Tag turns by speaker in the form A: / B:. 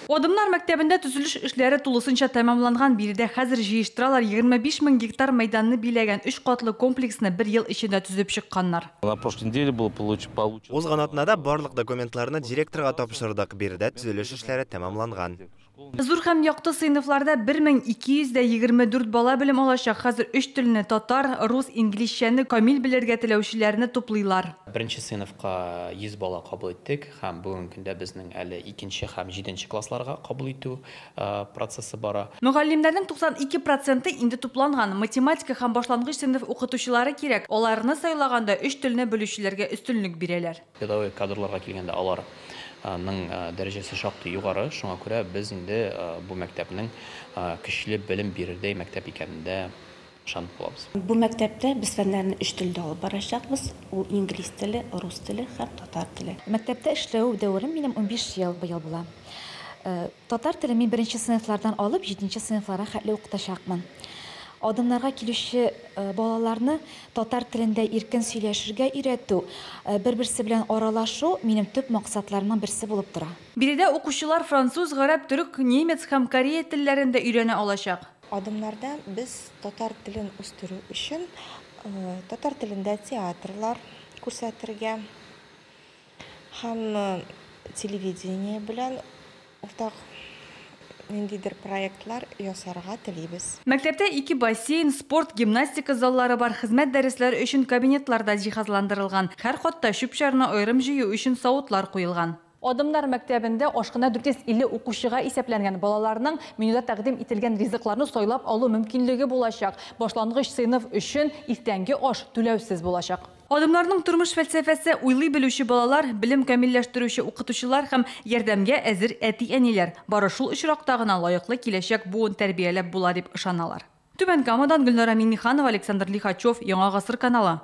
A: Адымнар мәктәбендә төзелеш эшләре тулысынча тәмамланган. Биредә хәзер җыештыралар. 25 мең гектар мәйданны биләгән өч катлы комплексны бер ел эчендә төзеп чыкканнар.
B: На прошлой неделе было получено.
C: Узган атнада барлык документларны директорга тапшырдык. Биредә төзелеш эшләре тәмамланган.
A: Зур һәм якты сыйныфларда 1224 бала белем алачак. Хәзер өч телне татар, рус, инглизчәне камил белергә теләүчеләрне туплыйлар.
D: Беренче сыйныфка 100 бала кабул иттек һәм бүгенге көндә безнең әле икенче һәм җиденче классларга кабул итү процессы бара.
A: Мөгаллимнәрнең 92 проценты инде тупланган. Математика һәм башлангыч сыйныф укытучылары кирәк. Аларны сайлаганда өч телне белүчеләргә өстенлек бирәләр.
D: Педагогик кадрларга килгәндә алар ның дәрәҗәсе шактый югары, шуңа күрә без инде бу мәктәпнең көчле белем бирердәй мәктәп икәнендә ышанып калабыз.
E: Бу мәктәптә без фәннәрне өч телдә алып барачакбыз. Ул инглиз теле, рус теле һәм татар теле.
F: Мәктәптә эшләү дәверем минем 15 ел быел була. Татар теле мин беренче сыйныфлардан алып җиденче сыйныфларга хәтле укытачакмын. Адымнарга килүче балаларны татар телендә иркен сөйләшергә өйрәтү, бер-берсе белән аралашу минем төп максатларымның берсе булып тора.
A: Биредә укучылар француз, гарәп, төрек, немец һәм корея телләрен дә өйрәнә алачак.
G: Адымнарда без татар телен үстерү өчен татар телендә театрлар күрсәтергә һәм телевидение белән уртак ниндидер проектлар ясарга телибез.
A: Мәктәптә ике бассейн, спорт, гимнастика заллары бар, хезмәт дәресләре өчен кабинетлар да җиһазландырылган. Һәр катта чүп-чарны аерым җыю өчен савытлар куелган. Адымнар мәктәбендә ашханә 450 укучыга исәпләнгән. Балаларның менюда тәкъдим ителгән ризыкларны сайлап алу мөмкинлеге булачак. Башлангыч сыйныф өчен иртәнге аш түләүсез булачак. Адымнарның тормыш фәлсәфәсе уйлый белүче балалар, белем камилләштерүче укытучылар һәм ярдәмгә әзер әти-әниләр. Бары шул очракта гына лаеклы киләчәк буын тәрбияләп була дип ышаналар. Түбән Камадан Гөлнара Миңнеханова, Александр Лихачев, Яңа Гасыр каналы.